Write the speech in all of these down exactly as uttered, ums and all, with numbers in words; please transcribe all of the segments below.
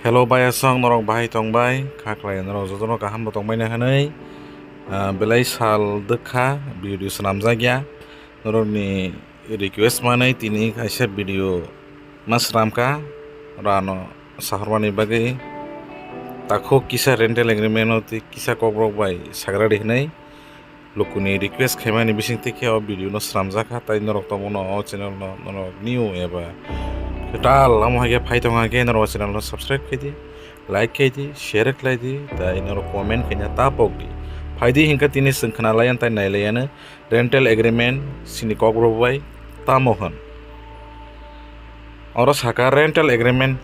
Hello bai aswk, norok bahai tong bai? Kha khlai norok jotono kaham bo tong bai na hwnwi, ah, belai sal dwkha video swnamjak ya. Norokni request manwi tini kaisa video ma swnamkha, rano sahormani bagwi takhuk kisa rental agreement o tei kisa kokrok bai sagra di hwnwi. Lukuni request khaimani bisingtwi khe o video no swnamjakha, tai norok tongmano o channel no norok new eba kwtal amo hai khe phai tongkha khe norok o channel no subscribe khai di, like khai di, share khlai di, tai norok comment khaina ta pok di. Phai di hinkhe tini chwng khna laiyan tai nai laiyano rental agreement sini kokrok bai tamo hwn. Oro saka rental agreement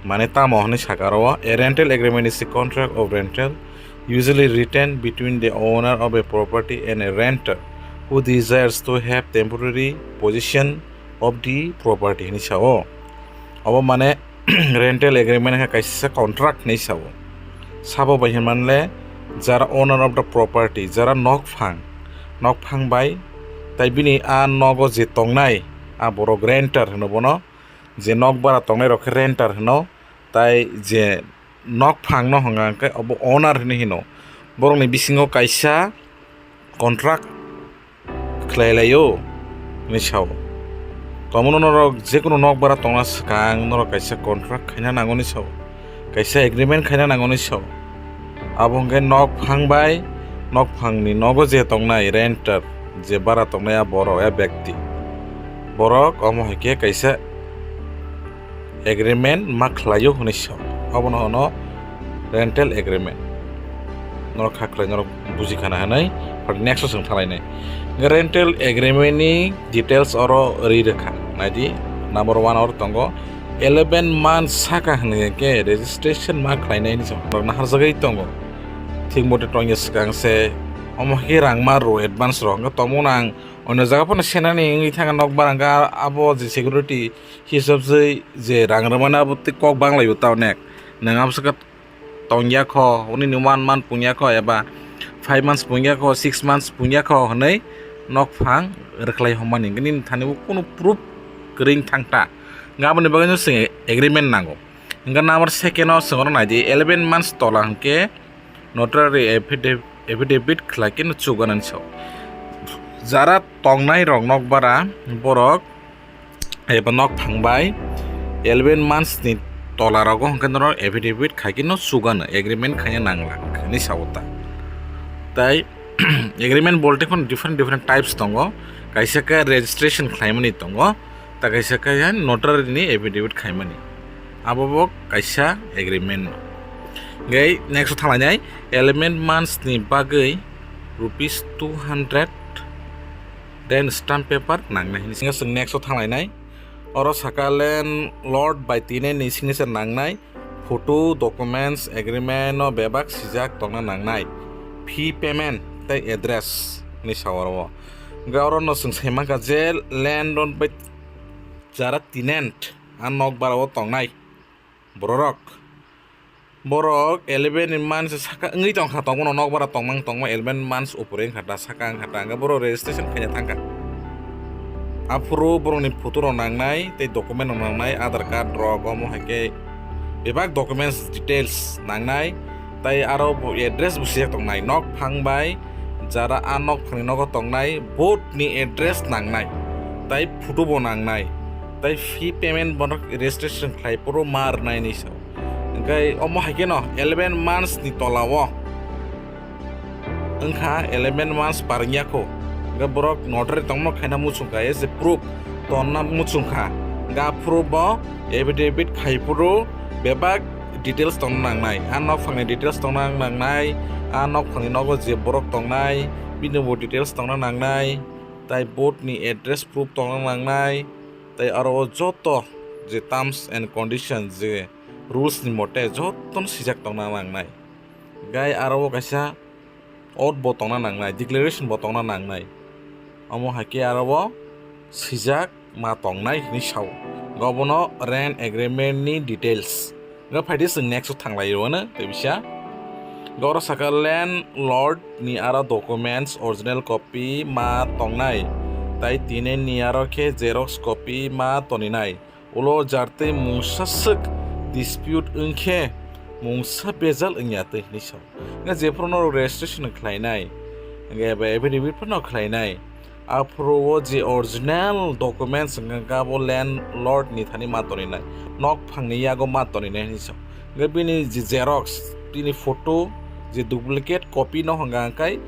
mane tamo hwnwi saka oro, a rental agreement is a contract of rental usually written between the owner of a property and a renter who desires to have temporary possession of the property hwnwi sao. Abo mane rental agreement khe kaisa contract hwnwi sao. Sabo bai hwnmanle jara owner of the property, jara nokphang, nokphang bai tai bini a nogo je tongnai, a borok renter hwno bono, je nok bara tongnai rok khe renter hwno, tai je nokphang no hwnka hwnkhe obo owner hwnwi hino. Borokni bisingo kaisa contract khlai laio hwnwi sao. Tomono norok jekunu nok bara tongna swkang norok kaisa contract khaina nango hwnwi sao, kaisa agreement khaina nango hwnwi sao. Abo hwnkhe nokphang bai nokphangni nogo je tongnai renter, je bara tongnai a borok, a bekti, borok omo hai khe kaisa agreement ma khlaio hwnwi sao. Abono hwno rental agreement. Norok kha khlai norok buji khana hwnwi, but next o chwng thalainai. Hwnkhe rental agreement ni details oro ri rwkha. Naidi, number one oro tongo eleven months saka hwnwi khe registration ma khlainai hwnwi chwng norok naharjagwi tongo. Thik mote tongya swkang se omo hai khe rang ma rw advance rw hwnkhe tongmung nang. Ono jaga phano senani wngwi thangkha nok barang kha, abo je security hisab se je rang rwmani abo tei kok banglaio ta onek. Nwng abo se khe tongya kho, nini one month pungya kho eba five months pungya kho, six months pungya kho hwnwi nokphang rwkhlai hommani hwnkhe nini thani o kunu proof kwrwi thang ta. Hwnkhe aboni bagwino chwng agreement nango. Hwnkhe number second o chwng oro naidi eleven months tola hwnkhe notary affidavit, affidavit khlai khe no chuganani sao. Jara tongnai rok nok bara borok eba nokphang bai eleven months ni tola rogo hwnkhe norok affidavit khai khe no chugano, agreement khaina nangla hwnwi sao ta. Tai agreement bolte khon different different types tongo, kaisa khe registration khlaimani tongo, ta kaisa khe notary ni affidavit khaimani. Abo bo kaisa agreement. Hwnkhe next o thalainai eleven months ni bagwi rupees two hundred then stamp paper nangnai hwnwi singha chwng next o thalainai. Oro saka landlord bai tini ni signature nangnai, photo, documents, agreement no bebak sijak tongna nangnai, fee payment tei address hwnwi sao oro o. Hwnkhe oro no chwng sai mankha je landlord bai jara tenant a nok bara o tongnai bororok. Borok eleven months saka wngwi tongkha, tongmano nok bara tongmang tongma eleven months upore wngkha da, saka wngkha da, hwnkhe borok registration khaina thangkha. Aphuru borokni photo rok nangnai tei document rok nangnai, Aadhaar card rok, omo hai khe bebak documents details nangnai, tai aro bo address bo sijak tongnai, nok phang bai jara a nok phangni nogo tongnai, both ni address nangnai, tai photo bo nangnai, tai fee payment bono registration khlai phuru ma rwnai hinwi sao. Hwnkhe omo hai kheno eleven months ni tola o wngkha, eleven months par wngya kho. Hwnkhe borok notary tongma khaina muchungkha, as a proof tonna muchungkha. Hwnkhe aphuru bo affidavit khai phuru bebak details tongna nangnai, a nok phangni details tongna nangnai, a nok phangni nogo je borok tongnai bini bo details tongna nangnai, tai both ni address proof tongna nangnai, tai aro o joto je terms and conditions, je rules ni mote jotono sijak tongna nangnai. Gai aro o kaisa oath bo tongna nangnai, declaration bo tongna nangnai. Omo hai khe aro o sijak ma tongnai hinwi sao. Obono rent agreement ni details. Hwnkhe phaidi chwng next o thanglai rwno tei bisa. Hwnkhe oro saka landlord ni aro documents original copy ma tongnai, tai tini ni aro khe xerox copy ma toninai. Ulo jartwi mungsa swk dispute wngkhe mungsa bejal wngya twi hinwi sao. Hwnkhe jephuru norok registration khlainai, hwnkhe eba affidavit phano khlainai, aphuru o je original documents wngkha khe abo landlord ni thani ma toninai, nok phangni yago ma toninai hinwi sao. Hwnkhe bini je xerox, bini photo, je duplicate copy no hwnkha khe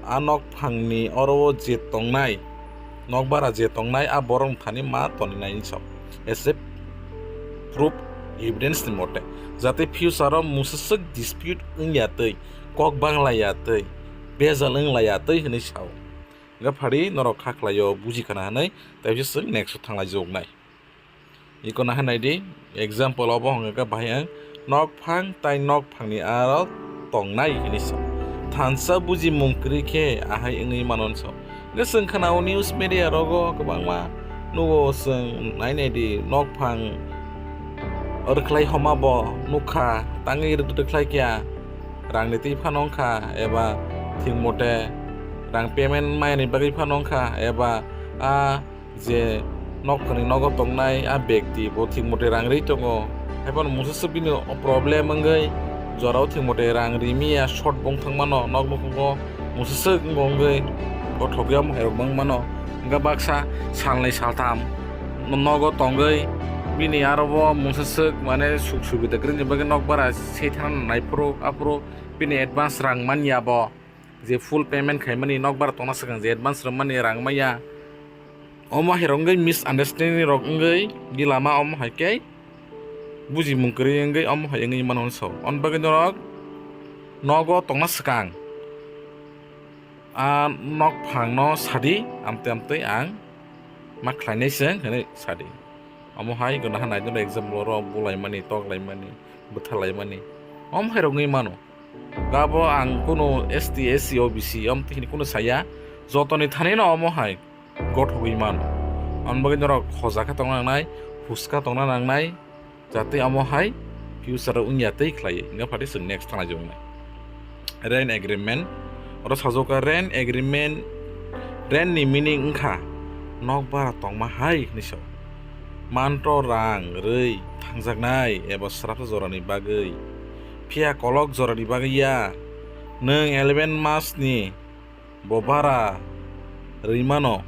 a nok phangni oro o je tongnai, nok bara je tongnai a borok thani ma toninai hinwi sao. As a proof evidence ni mote, jate future o musaswk dispute wngya twi, kok banglaiya twi, bejal wnglaiya twi hinwi sao. Hwnkhe phari norok kha khlaio buji khana hinwi, tei se chwng next o thanglai joknai. Iko naha naidi, example obo hwnkha khe bahai ang nok phang tai nok phangni aro tongnai hinwi sa. Thansa bujimung kwrwi khe ahai wngwi mano hinwi sa. Hwnkhe chwng khna-o news media rogo kwbangma nugo, chwng nai naidi nok phang rwkhlai homa bo nukha, tangwi rwkhlai kya, rangni twi phano wngkha eba thik mote rang payment mayani bagwi phano wngkha eba a je nok phani nogo tongnai a bekti bo thik mote rang rwi tongo, haiphano musaswk bini problem wngwi jorao thik mote rang rimiya short bong thangmano nok nukhungo musaswk wngwi o thokya wngmung khairok bangmano. Hwnkhe baksa salnwi saltham nogo tongwi bini aro bo musaswk mane suk subida kwrwini bagwi nok bara se thana naiphuru aphuru bini advance rang manya bo. Je full payment khaimani, nokbar tongna swkang je advance rwmani rang maya, omo hai rok wngwi misunderstanding rok wngwi di lama omo hai khe bujimung kwrwi wngwi omo hai wngwi mano hinwi sao. Oni bagwi norok nogo tongna swkang a nok phangno sadi, amtwi amtwi ang ma khlainai se hinwi sadi. Omo hai gana ha naidi example oro bulaimani, toklaimani, bwthalaimani, omo hai rok wngwi mano. Gabo ang kunu S T, S C, O B C om tini kunu saya, jotoni thani no omo hai gothogwi mano. Aboni bagwi norok hoja khe tongna nangnai, huska tongna nangnai, jatwi omo hai future o wngya twi khlai. Hingkha phati chwng next thangna joknai. Rent agreement, oro sajokha rent agreement, rent ni meaning wngkha nokbar tongma hai hinwi sao. Manto rang rwi thangjaknai eba srapsa jorani bagwi. Phiya kolok jorani bagwi ya. Nwng eleven mas ni bo bara rwi mano,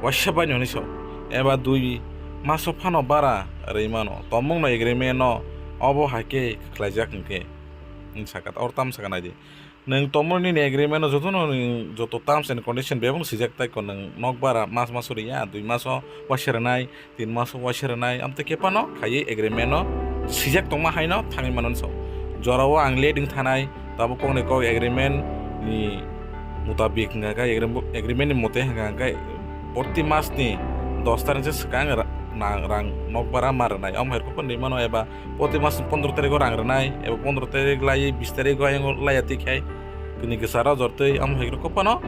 waisa baino hinwi sao, eba dui maso phano bara rwi mano. Tomungno agreement no obo hai khe khlaijak hinkhe, wng sakha, oro tamo sakha naidi. Nwng tomung nini agreement no jotono nwng joto terms and condition bebak swijak, tei ko nwng nokbara mas maso riya, dui maso waisa rwnai, tin maso waisa rwnai, amtwi khe phano khaiwi agreement no swijak tongma haino thangwi mano hinwi sao. Jorao ang late wng thanai, tabuk kokni kok agreement ni mutabik hwnkha khe, agreement ni mote hwnkha khe proti mas ni dos tarikh se swkang ra-, nang rang nokbara ma rwnai, omo hai rok phano rwi mano, eba proti mas ni pondro tarikh o rang rwnai, eba pondro tarikh laiwi bis tarikh o ayang laiya twi khai kwnwi kwcharo jor twi, omo hai rok phano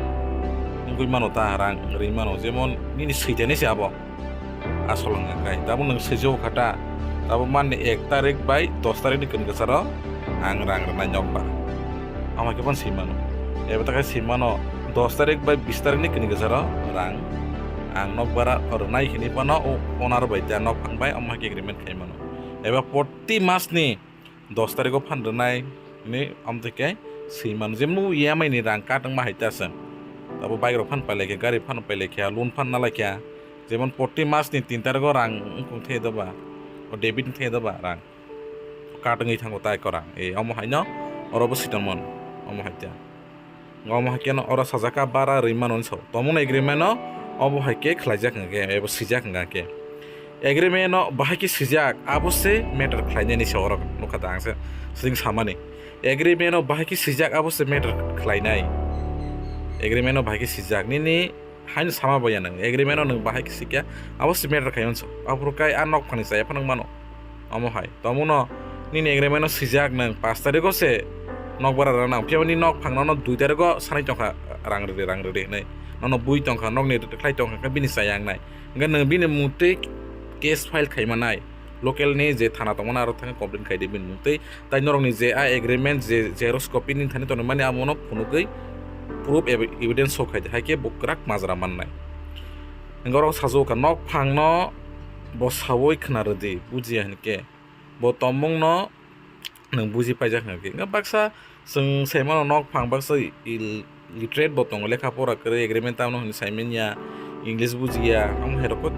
wngwi mano ta, rang rwi mano, jemon nini switani se abo asol wngkha khai, tabuk nwng swijao kha ta, tabuk manni ek tarikh bai dos tarikh ni kwnwi kwcharo ang rang rwnai nokbar, omo hai khe phano swi mano, eba ta khe swi mano dos tarikh bai bis tarikh ni kwnwi kwcharo rang ang nokbara rwnai hinwi phano o owner bai ta nok phang bai omo hai khe agreement khai mano, eba proti mas ni dos tarikh o phan rwnai hinwi amtwi khe swi mano. Jemon E M I ni rang kat wngma hai ta se. Abo bike rok phan pailai khe, gari phan pailai khe, loan phan nalai khe. Jemon proti mas ni tin tarikh o rang wngkong the doba, o debit wng the doba rang. Kat wngwi thango tai korang. E omo hai no oro bo swi tongmon. Omo hai ta. Omo hai khe no oro sajak kha bara rwi mano hinwi sao. Tomungno agreement no obo hai khe khlaijak hwnkha khe, ebo swijak hwnkha khe. Agreement no bahai khe swijak, abo se matter khlainani se oro nukha ta ang se swing samani. Agreement no bahai khe swijak, abo se matter khlainai. Agreement no bahai khe swijak, nini haino sama baya nwng, agreement no nwng bahai khe swijak, abo se matter khai mano. Aphuru kai a nok phani chaya phano mano. Omo hai, tomungno nini agreement no swijak nwng paanch tarikh o se nokbara rwna nang, phiya nini nok phangno no dui tarikh o sanai tongkha, rang rwdi, rang rwdi hinwi. Nono bui tongkha, nokni rwkhlai tongkha, khe bini chaya wngnai. Hwnkhe nwng bini mungtwi case file khai manai, local ni je thana tongmani aro thangwi complain khai di bini mungtwi. Tai norokni je a agreement je xerox copy ni thani tonwi mani abono phunugwi proof ev-, evidence show khai di, hai khe bo kwrak majra mannai. Hwnkhe oro sajwkha nok phangno bo sawi khna rwdi, bujiya hinkhe. bo tongmungno nwng buji paijak hwnkhe. Wngkha baksa chwng saimano nok phang baksa illiterate bo tongo, lekha pora kwrwi, agreement tamno hwnwi saimanya, English bujiya, amo hai rokbo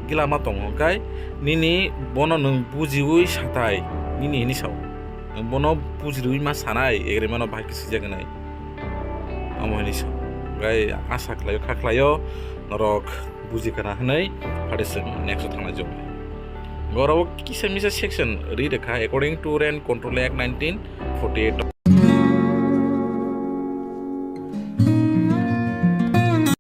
gila ma tongo. Hwnkhe nini bono nwng bujiwi sathai, nini hini sao. Nwng bono bujirwi ma sanai, agreement-o bahai khe swijak hwnwi. Amo hini sao. Hwnkhe asa khlaio, kha khlaio, norok buji kana hwnwi, phade chwng next-o thangna joknai. Gorabo kisa misa section ri rwkha, according to Rent Control Act nineteen forty-eight.